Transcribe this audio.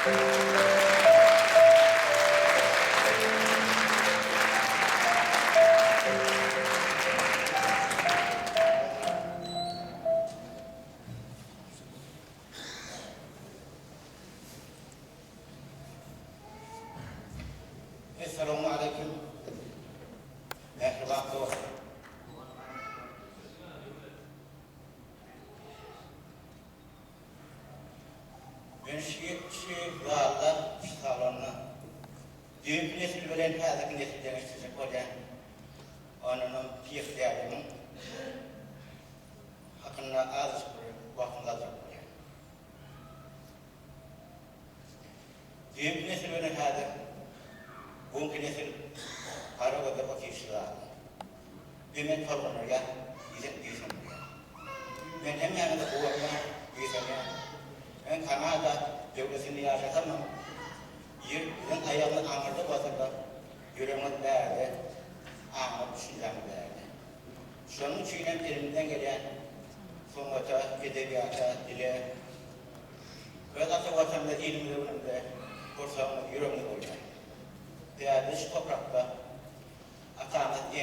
Essalawmaleýkim, mähriban dostlar! Men şu zalda, şu salonda düýnki nesil bilen häzirki nesli deňeşdirjek bolýan. Ondanam Pyhy dädemiň hakynda azajyk bir wagtyňyzy aljak bolýan. Düýnki nesil bilen häzir, bu günki nesil gara gözde otyr şu zalda. Bir men tolgundyrýar, birem buýsandyrýar. Men hemmäňize guwanýan, buýsanýan. Men Kanada döwletinde ýaşasamam, ýer biziň aýagymyz aňyrda bolsa-da, ýüregimiz bärde, aňymyz, düşünjämiz bärde. Şonuň üçinem elimizden gelýän sungata, edebiýata, dile, öz ata Watanymyza, ilimize, günümize gursagymyz, ýüregimiz bolýar. Sebäbi biz şu toprakda atamyz, enemiz.